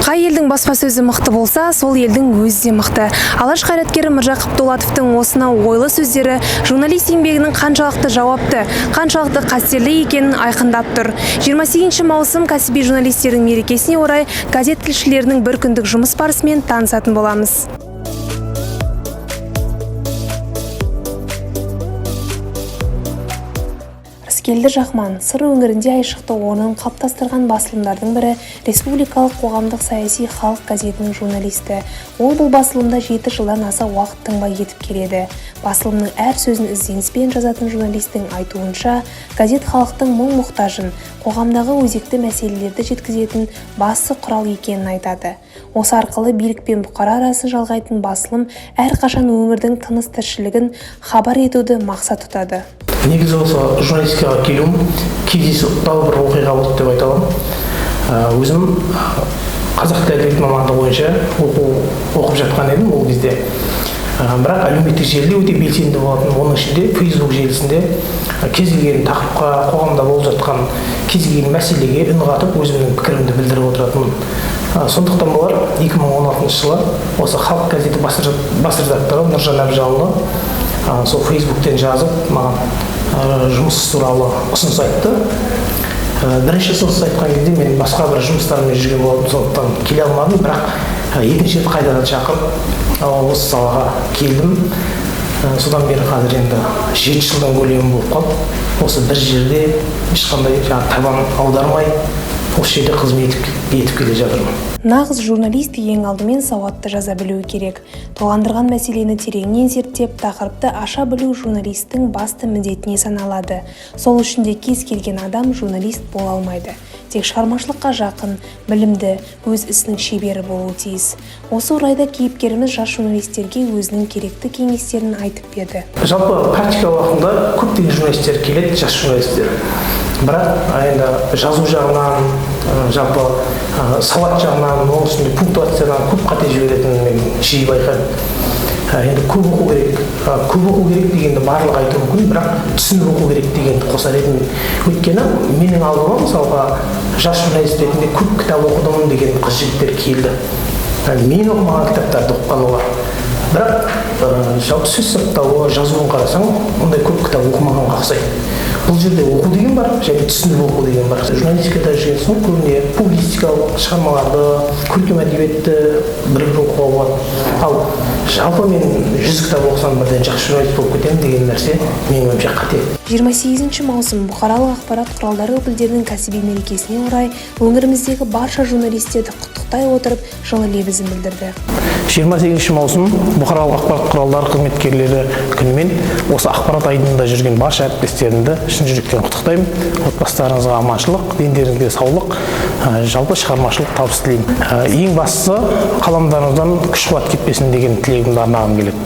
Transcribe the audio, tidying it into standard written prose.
Қай елдің баспасөзі мықты болса, сол елдің өзі де мықты. Алаш қайраткері Міржақып Дулатовтың осынау ойлы сөздері журналист еңбегінің қаншалықты жауапты, қаншалықты қастерлі екенін айқындап тұр. 28 маусым кәсіби журналистердің мерекесіне орай газет тілшілерінің бір күндік жұмыс барысымен танысатын боламыз. Рыскелді Жақман Сыр өңірінде айшықты орнын қалыптастырған басылымдардың бірі республикалық қоғамдық саяси «Халық» газетінің журналисті. Ол бұл басылымда 7 жылдан аса уақыт тынбай етіп келеді. Басылымның әр сөзін ізденіспен жазатын журналистің айтуынша, газет халықтың мұң-мұқтажын, қоғамдағы өзекті мәселелерді жеткізетін басты құрал екенін айтады. Осы арқылы билік пен бұқара арасын жалғайтын басылым әрқашан өңірдің тыныс-тіршілігін хабар етуді мақсат тұтады. Негізі, осы журналистикаға келуім кездейсоқтау бір оқиға болды деп айта аламын. Өзім қазақ тілі әдебиеті мамандығы бойынша оқу оқып жатқан едім ол кезде. Бірақ әлеуметтік желіде өте белсенді болатын. Оның ішінде Фейсбук желісінде кез келген тақырыпқа, қоғамда болып жатқан кез келген мәселеге үн қатып, өзімнің пікірімді білдіріп отыратынмын. Сондықтан болар, 2016 жылы осы «Халық» газеті бас редакторы Нұржан Әбжалұлы сол Фейсбуктен жазып, маған жұмыс туралы ұсыныс айтты. Бірінші ұсыныс айтқан кезде мен басқа бір жұмыстармен жүрген болатынмын, сондықтан келе алмадым. Бірақ екінші рет қайтадан шақырып, осы салаға келдім. Содан бері қазір енді 7 жылдың көлемі болып қалды. Осы бір жерде ешқандай жаңағы табан аудармай, осы жерде қызмет етіп келе жатырмын. Нағыз журналист ең алдымен сауатты жаза білуі керек. Толғандырған мәселені тереңнен зерттеп, тақырыпты аша білу журналисттің басты міндетіне саналады. Сол үшін де кез келген адам журналист бола алмайды. Тек шығармашылыққа жақын, білімді, өз ісінің шебері болуы тиіс. Осы орайда кейіпкеріміз жас журналистерге өзінің керекті кеңестерін айтып берді. Жалпы, практика уақытында көптеген журналистер келеді, жас журналистер. Бірақ енді жазу жағынан, жалпы сауат жағынан, оның үстінде пунктуациядан көп қате жіберетінін мен жиі байқаймын. Енді көп оқу керек. Көп оқу керек дегенді барлығы айтуы мүмкін, бірақ түсініп оқу керек дегенді қосар едім. Өйткені менің алдыма, мысалға, жас журналист ретінде көп кітап оқыдым деген қыз жігіттер келді. Мен оқымаған кітаптарды оқыған олар. Бірақ жалпы сөз саптауы, жазуын қарасаң, ондай көп кітап оқымағанға ұқсайды. Бұл жерде оқу деген бар және түсініп оқу деген бар. Журналистикада жүрген соң көбіне публистикалық шығармаларды, көркем әдебиетті бір бір оқуға болады. Ал жалпы мен 100 кітап оқысам, бірден жақсы журналист болып кетемін деген нәрсе, менің ойымша, қате. 28 маусым бұқаралық ақпарат құралдары өкілдерінің кәсіби мерекесіне орай өңіріміздегі барша журналистерді құттықтай отырып, жылы лебізін білдірді. 28 маусым бұқаралық ақпарат құралдары қызметкерлері күнімен осы ақпарат айдынында жүрген барша әріптестерімді шын жүректен құттықтаймын. Отбасыларыңызға аманшылық, дендеріңізге саулық, жалпы шығармашылық табыс тілеймін. Ең бастысы, қаламдарыңыздан күш қуат кетпесін деген тілегімді арнағым келеді.